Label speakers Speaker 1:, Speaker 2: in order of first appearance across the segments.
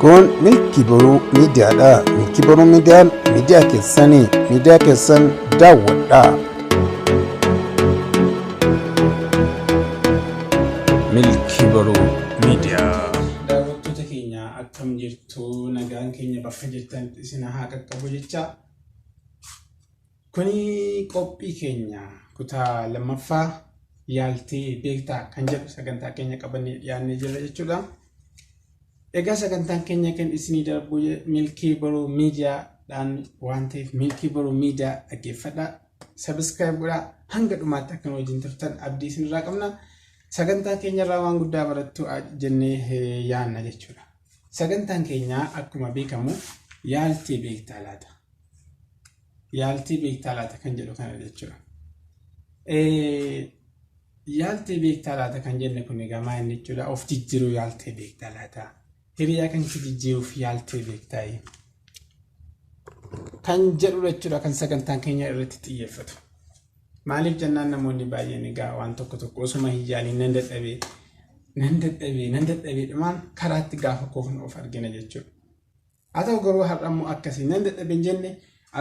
Speaker 1: Kun Milkii Boruu Miidiyaadha. Milkii Boruu Miidiyaan miidiyaa keessanii, miidiyaa keessan daawwadhaa.
Speaker 2: Milkii Boruu Miidiyaa.
Speaker 3: Daawwattoota keenya akkam jirtu nagaan keenya bakka jirtanitti isin haa qaqqabu jecha Kuni qophii keenya kutaa lammaffaa yaaltee beektaa kan jedhu sagantaa keenya qabannee dhiyaannee jirra jechuudha. Egaa sagantaan keenya kan isinii darbu Milkii Boruu Miidiyaadhaan waan ta'eef Milkii Boruu Miidiyaa dhaggeeffadhaa. Sabiskiraayib godhaa hanga dhumaatti akka nu wajjin turtan abdii isinirraa qabna. Sagantaa keenyarraa waan guddaa barattu jennee yaanna jechuudha. Sagantaan keenya akkuma beekamu yaaltee beektaa laata? Yaaltee beektaa laata kan jedhu kana jechuudha. Yaaltee beektaa laata kan jenne kun egaa maal inni jechuudha of jijjiiruu yaaltee beektaa laata? Hiriyaa kan kee jijjiiruuf yaaltee beektaa? Kan jedhu jechuudha kan sagantaan keenya irratti xiyyeeffatu. Maaliif jennaan namoonni baay'een egaa waan tokko tokko osuma hin yaaliin nan dadhabee nan dadhabee nan dadhabee dhumaan karaatti gaafa koofnu of argina jechuudha. Haa ta'u garuu har'a immoo akkasii nan dadhabe hin jenne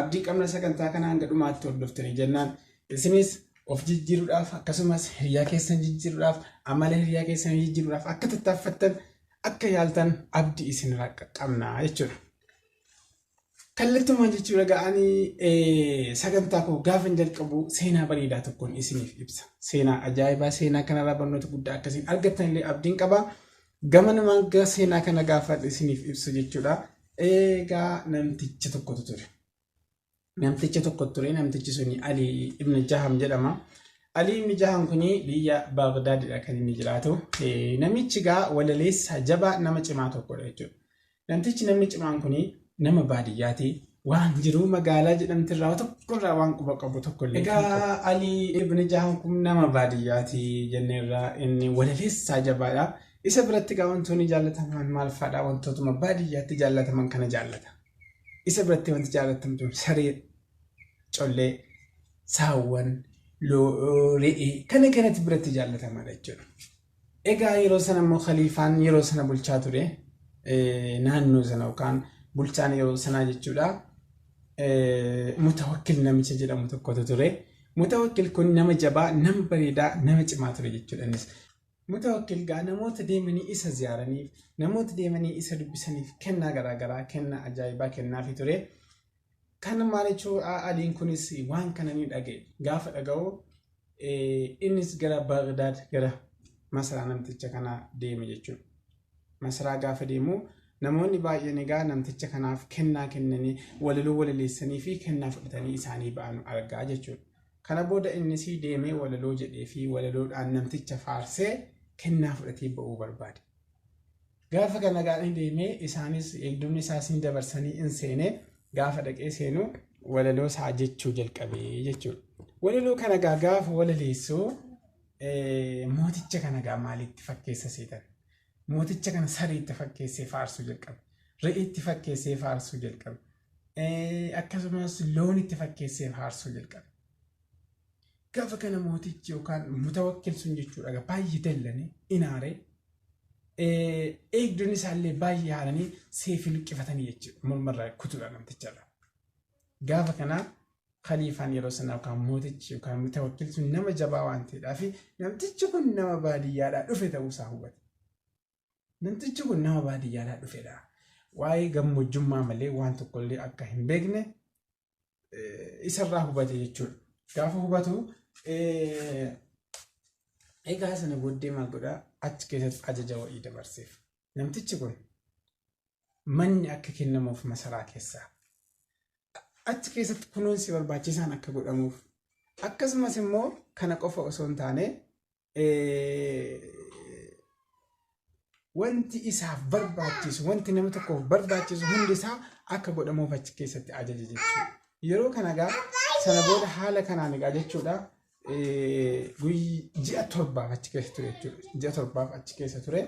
Speaker 3: abdii qabna sagantaa kana hanga dhumaatti hordoftanii jennaan isinis of jijjiiruudhaaf akkasumas hiriyaa keessan jijjiiruudhaaf amala hiriyaa keessan jijjiiruudhaaf akka tattaaffattan akka yaaltan abdii isinirraa qabna jechuudha. Kallattumaan jechuudha ga'anii sagantaa koo gaafan jalqabu seenaa bareedaa tokkoon isiniif ibsa. Seenaa ajaa'ibaa seenaa kanarraa barnoota guddaa akkasiin argattan illee abdiin qaba. Gamanumaan gara seenaa kana gaafa isiniif ibsu jechuudha. Egaa namticha tokkotu ture. Namticha tokko ture namtichi suni Ali ibn Jaham jedhama. Ali ibn Jaham kuni biyya Baagdaadidha kan inni jiraatu. Namichi gaa walaleessaa jabaa nama cimaa tokkodha jechuudha. Namtichi namni cimaan kuni nama baadiyyaati. Waan jiruu magaalaa jedhamti irraa tokko irraa waan quba qabu tokko illee. Egaa Alii ibn Jahan kun nama baadiyyaati jenneerraa inni walaleessaa jabaadha. Isa biratti egaa wantoonni jaallataman maal fa'aadha? Wantootuma baadiyyaatti jaallataman kana jaallata. Isa biratti wanti jaallatamtu saree, collee, saawwan, re'ee kana kanatti biratti jaallatamaadha jechuudha. Egaa yeroo sana immoo khaliifaan yeroo sana bulchaa ture naannoo sana yookaan bulchaan yeroo sanaa jechuudha. Mutawakkil namicha jedhamu tokkotu ture. Mutawakkil kun nama jabaa, nama bareedaa, nama cimaa ture jechuudha innis. Mutawakkil gaa namoota deemanii isa ziyaaraniif, namoota deemanii isa dubbisaniif kennaa garaagaraa, kennaa ajaa'ibaa kennaafii ture. Kana maal jechuudha Aliin kunis waan kana ni dhaga'e. Gaafa dhaga'u innis gara Baagdaad gara masaraa namticha kanaa deeme jechuudha. Masaraa gaafa deemu namoonni baay'een egaa namticha kanaaf kennaa kennanii walaloo walaleessanii fi kennaa fudhatanii isaanii ba'an argaa jechuudha. Kana booda innis deemee walaloo jedhee fi walaloodhaan namticha faarsee kennaa fudhatee ba'uu barbaade. Gaafa kana gaadhee deemee isaanis eegdonni isaas hin dabarsanii in seene gaafa dhaqee seenu walaloo isaa jechuu jalqabee jechuudha. Walaloo kana gaa gaafa walaleessu mooticha kana gaa maalitti fakkeessa seetan? Mooticha kana sariitti fakkeessee faarsuu jalqabe. Re'eetti fakkeessee faarsuu jalqabe. Akkasumas loonitti fakkeessee faarsuu jalqabe. Gaafa kana mootichi yookaan mutawakkil sun jechuudha baay'ee dallane inaare eegdonni isaallee baay'ee haaranii seefii luqqifatanii jechuudha mormarraa kutuudha namticharra. Gaafa kana khaliifaan yeroo sana yookaan mootichi yookaan mutawakkil sun nama jabaa waan ta'eedhaaf namtichi kun nama baadiyyaadhaa dhufe ta'uusaa hubate. Namtichi kun nama baadiyyaadhaa dhufedha. Waa'ee gammoojjummaa malee waan tokkollee akka hin beekne isarraa hubate jechuudha. Gaafa hubatu egaa sana booddee maal godhaa achi keessatti ajaja wa'ii dabarseef. Namtichi kun manni akka kennamuuf masaraa keessaa achi keessatti kunuunsi barbaachisaan akka godhamuuf akkasumas immoo kana qofa osoo hin taane wanti isaaf barbaachisu wanti nama tokkoof barbaachisu hundi isaa akka godhamuuf achi keessatti ajaja jechuudha. Yeroo kana egaa sana booda haala kanaan egaa jechuudha ji'a torbaaf achi keessa ture jechuudha. Ji'a torbaaf achi keessa ture.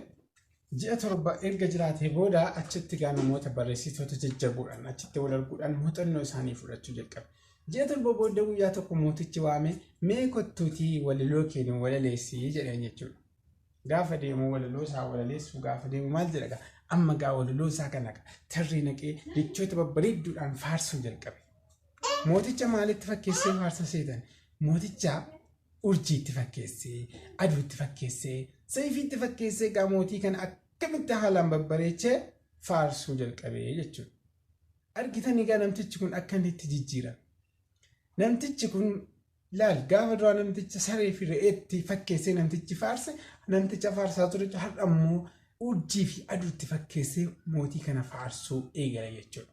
Speaker 3: Ji'a torba erga jiraatee booda achitti egaa namoota barreessitoota jajjaboodhaan achitti wal arguudhaan muuxannoo isaanii fudhachuu jalqabe. Ji'a torba booda guyyaa tokko mootichi waame mee kottuutii walaloo kee nu walaleessi jedheen jechuudha. Gaafa deemu walaloo isaa walaleessuu gaafa deemu maal jedha egaa Amma gaa walaloo isaa kana tarree naqee jechoota babbareedduudhaan faarsuu jalqabe. Mooticha maalitti fakkeessee faarsa seetan? Mooticha urjiitti fakkeessee, aduutti fakkeessee, seefiitti fakkeessee gaa mootii kana akkamitti haalaan babbareechee faarsuu jalqabe jechuudha. Argitanii gaa namtichi kun akka inni itti jijjiirame. Namtichi kun laal gaafa duraa namticha saree fi re'eetti fakkeessee namtichi faarse namticha faarsaa ture har'a immoo urjii fi aduutti fakkeessee mootii kana faarsuu eegale jechuudha.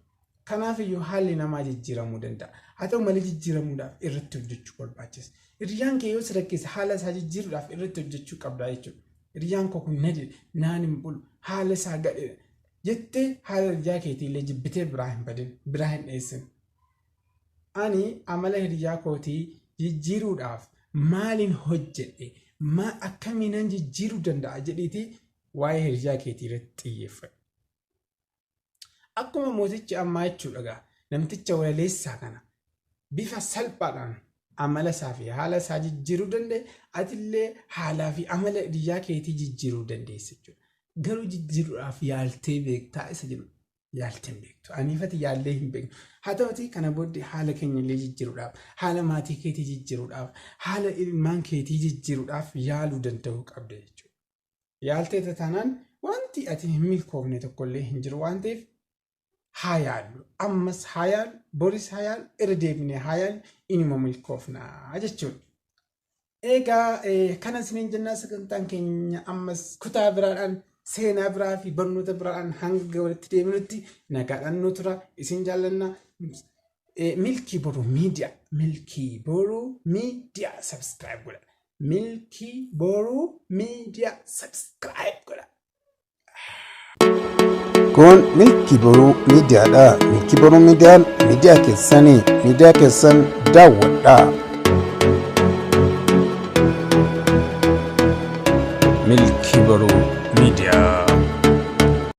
Speaker 3: Kanaaf iyyuu haalli namaa jijjiiramuu danda'a. Haa ta'u malee jijjiiramuudhaaf irratti hojjechuu barbaachisa. Hiriyyaan kee yoo si rakkeesse haala isaa jijjiiruudhaaf irratti hojjechuu qabdaa jechuudha. Hiriyyaan koo kun na dide, naan hin bulu, haala isaa gadheedha jettee haala hiriyyaa keetii illee jibbitee biraa hin badin, biraa hin dheessin. Ani amala hiriyyaa kootii jijjiiruudhaaf maalin hojjedhe, maa akkamiinan jijjiiruu danda'a jedhiitii waa'ee hiriyyaa keetii irratti xiyyeeffadhu. Akkuma mootichi ammaa jechuudha gaa namticha walaleessaa kana bifa salphaadhaan amala isaa fi haala isaa jijjiiruu danda'e atillee haalaa fi amala hiriyyaa keetii jijjiiruu dandeessa jechuudha. Garuu jijjiiruudhaaf yaaltee beektaa isa jedhu yaaltee hin beektu. Aniifati yaallee hin beeknu. Haa ta'utii kana booddee haala keenya illee jijjiiruudhaaf, haala maatii keetii jijjiiruudhaaf, haala ilmaan keetii jijjiiruudhaaf yaaluu danda'uu qabda jechuudha. Yaaltee taanaan wanti ati hin milkoofne tokkollee hin jiru waan ta'eef haa yaallu. Ammas haa yaallu, boris haa yaallu, irra deebinee haa yaallu, inuma milkoofnaa jechuudha. Egaa kana isiniin jennaa sagantaan keenya ammas kutaa biraadhaan seenaa biraa fi barnoota biraadhaan hanga walitti deebinutti nagaadhaan nu tura isin jaallanna. Milkii Boruu Miidiyaa Milkii Boruu Miidiyaa subscribe godha. Milkii Boruu Miidiyaa subscribe godha.
Speaker 1: Kun Milkii Boruu Miidiyaadha. Milkii Boruu Miidiyaan miidiyaa keessanii miidiyaa keessan daawwadhaa.
Speaker 2: Milkii Boruu Miidiyaa.